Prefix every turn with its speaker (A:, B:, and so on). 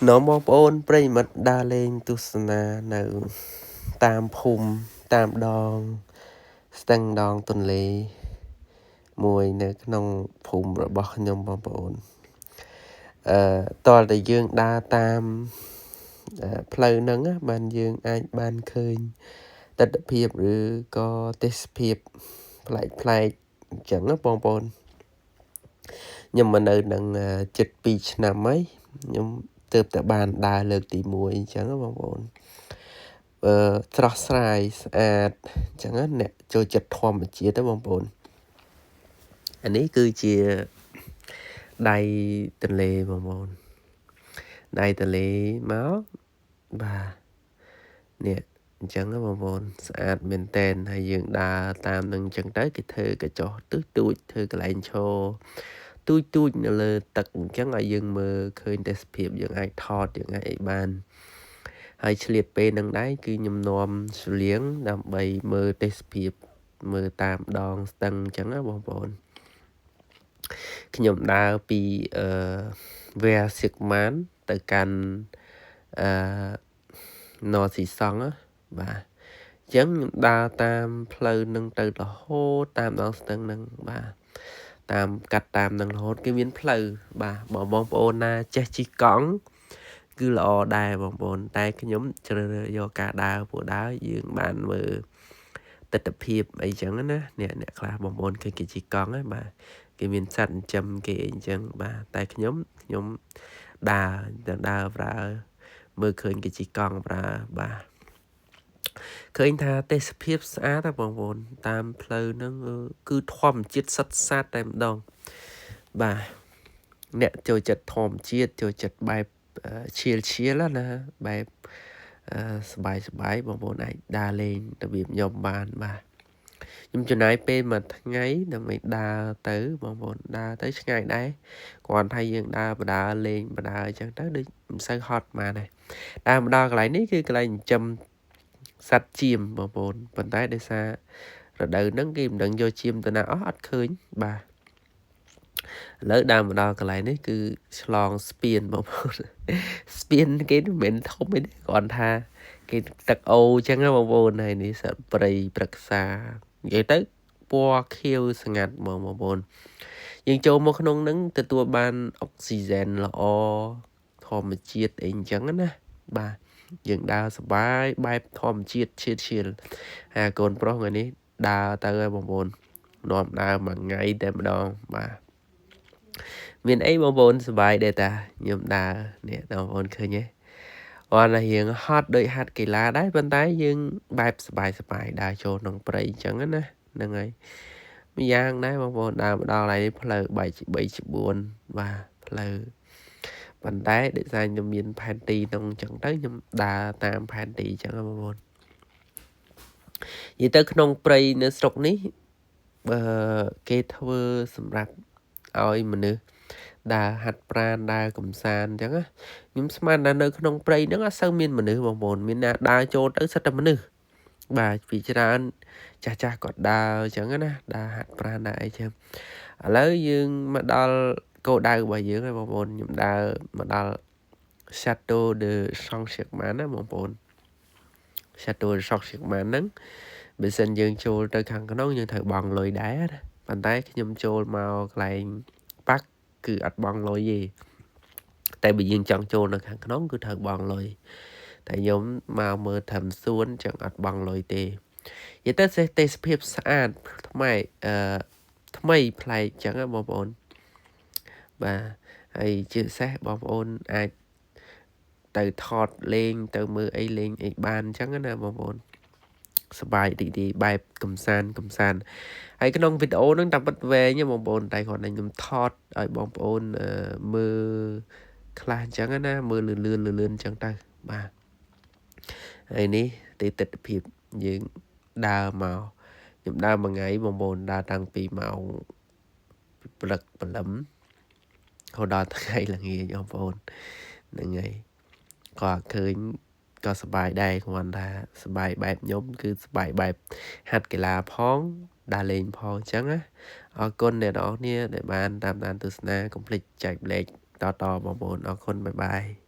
A: នាំបងប្អូនប្រិយមិត្តដើរលេងទស្សនានៅតាមភូមិតាមដងស្ទឹងដងទន្លេមួយនៅក្នុងភូមិរបស់ខ្ញុំបងប្អូនអឺតលតែយើងដើរតាមផ្លូវហ្នឹងបានយើងអាចបានឃើញទិដ្ឋភាពឬក៏ទេសភាពប្លែកប្លែកអញ្ចឹងណាបងប្អូនខ្ញុំមកនៅនឹងជិត2ឆ្នាំហើយខ្ញុំទើបតែបានដើរលើកទី1អញ្ចឹងបងប្អូនអឺស្រស់ស្រាយស្អាតអញ្ចឹងអ្នកចូលចិត្តធម្មជាតិណាបងប្អូនអានេះគឺជាដៃទន្លេបងប្អូនដៃទន្លេមកបាទនេះអញ្ចឹងបងប្អូនស្អាតមែនតែនហើយយើងដើរតាមនឹងអញ្ចឹងទៅគេធ្វើកញ្ចុះទូចទូចធ្វើកន្លែងឈរទូចទូចនៅលើទឹកអញ្ចឹងឲ្យយើងមើលឃើញទេសភាពយើងអាចថតយើងអាចអីបានហើយឆ្លៀតពេលនឹងដែរគឺខ្ញុំនាំស្លៀងដើម្បីមើលទេសភាពមើលតាមដងស្ទឹងអញ្ចឹងណាបងប្អូនខ្ញុំដើរពីអឺវែសៀកម៉ានទៅកាន់អឺណស៊ីសង់បាទអញ្ចឹងខ្ញុំដើរតាមផ្លូវនឹងទៅរហូតតាមដងស្ទឹងនឹងបាទតាមកាត់តាមនឹងរហូតគេមានផ្លូវបាទបើបងប្អូនណាចេះជិះកង់គឺល្អដែរបងប្អូនតែខ្ញុំជ្រើសរើសយកការដើរព្រោះដើរយើងបានមើលទិដ្ឋភាពអីចឹងណាអ្នកខ្លះបងប្អូនឃើញគេជិះកង់ហ្នឹងបាទគេមានសត្វចិញ្ចឹមគេអីចឹងបាទតែខ្ញុំដើរទៅដើរប្រើមើលឃើញគេជិះកង់ប្រើបាទឃើញថាទេសភាពស្អាតណាបងប្អូនតាមផ្លូវហ្នឹងគឺធម្មជាតិសុទ្ធសាធតែម្ដងបាទអ្នកចូលចិត្តធម្មជាតិចូលចិត្តបែបឈៀលឈៀលណាបែបសบายសบายបងប្អូនអាចដើរលេងរបៀបខ្ញុំបានបាទខ្ញុំចំណាយពេលមួយថ្ងៃដើម្បីដើរទៅបងប្អូនដើរទៅឆ្ងាយដែរគ្រាន់តែយើងដើរបដើលេងបដើអញ្ចឹងទៅដូចមិនសូវហត់បានដែរដើរមកដល់កន្លែងនេះគឺកន្លែងចិញ្ចឹមសត្វចៀមបងប្អូនប៉ុន្តែដោយសាររដូវហ្នឹងគេមិនដឹងយកចៀមទៅណាអស់អត់ឃើញបាទឥឡូវដើរមកដល់កន្លែងនេះគឺឆ្លងស្ពានបងប្អូនស្ពានគេមិនមែនធំទេគ្រាន់ថាគេទឹកអូអញ្ចឹងណាបងប្អូនហើយនេះសត្វព្រៃព្រឹក្សានិយាយទៅពណ៌ខៀវស្ងាត់ហ្មងបងប្អូនយើងចូលមកក្នុងហ្នឹងទទួលបានអុកស៊ីហ្សែនល្អធម្មជាតិអីអញ្ចឹងណាបាទយើងដើរសប្បាយបែបធម្មជាតិឈៀលឈៀលហើយកូនប្រុសថ្ងៃនេះដើរទៅហើយបងប្អូននាំដើរមួយថ្ងៃតែម្ដងបាទមានអីបងប្អូនសប្បាយដែរតាខ្ញុំដើរនេះបងប្អូនឃើញទេគាត់តែរៀងហត់ដូចហាត់កីឡាដែរប៉ុន្តែយើងបែបសប្បាយសប្បាយដើរចូលក្នុងព្រៃអញ្ចឹងណាហ្នឹងហើយម្យ៉ាងដែរបងប្អូនដើរមកដល់ហើយផ្លូវបែកជា3ជា4បាទផ្លូវប៉ុន្តែដោយសារខ្ញុំមានផែនទីក្នុងអញ្ចឹងទៅខ្ញុំដើរតាមផែនទីអញ្ចឹងបងប្អូននិយាយទៅក្នុងព្រៃនៅស្រុកនេះបើគេធ្វើសម្រាប់ឲ្យមនុស្សដើរហាត់ប្រាណដើរកំសាន្តអញ្ចឹងណាខ្ញុំស្មានថានៅក្នុងព្រៃហ្នឹងអត់សូវមានមនុស្សបងប្អូនមានណាដើរចូលទៅសិតតែមនុស្សបាទពីច្រើនចាស់ចាស់គាត់ដើរអញ្ចឹងណាដើរហាត់ប្រាណដើរអីចឹងឥឡូវយើងមកដល់គោលដៅរបស់យើងហើយបងប្អូនខ្ញុំដើរមកដល់ Chateau de Saint-Germain ណាបងប្អូន Chateau de Saint-Germain ហ្នឹងបើសិនយើងចូលទៅខាងក្នុងយើងត្រូវបង់លុយដែរណាប៉ុន្តែខ្ញុំចូលមកកន្លែងប៉ាក់គឺអត់បង់លុយទេតែបើយើងចង់ចូលនៅខាងក្នុងគឺត្រូវបង់លុយតែខ្ញុំមកមើលធ្វើសួនចឹងអត់បង់លុយទេនិយាយទៅទេសភាពស្អាតថ្មីអឺថ្មីប្លែកចឹងណាបងប្អូនបាទហើយជាពិសេសបងប្អូនអាចទៅថតលេងទៅមើលអីលេងអីបានអញ្ចឹងណាបងប្អូនសប្បាយរីករាយបែបកំសាន្តកំសាន្តហើយក្នុងវីដេអូហ្នឹងតាមពិតវែងបងប្អូនតែគ្រាន់តែខ្ញុំថតឲ្យបងប្អូនមើលខ្លះអញ្ចឹងណាមើលលឿនលឿនលឿនអញ្ចឹងទៅបាទហើយនេះទិដ្ឋភាពយើងដើរមកខ្ញុំដើរមួយថ្ងៃបងប្អូនដើរតាំងពីម៉ោងព្រឹកព្រលឹមរហូតដល់ថ្ងៃល្ងាចបងប្អូនហ្នឹងហើយក៏ឃើញក៏សប្បាយដែរគ្រាន់ថាសប្បាយបែបខ្ញុំគឺសប្បាយបែបហាត់កីឡាផងដើរលេងផងអញ្ចឹងណាអរគុណអ្នកនរគ្នាដែលបានតាមដានទស្សនាកុំភ្លេចចែកលេខតតបងប្អូនអរគុណបាយបាយ។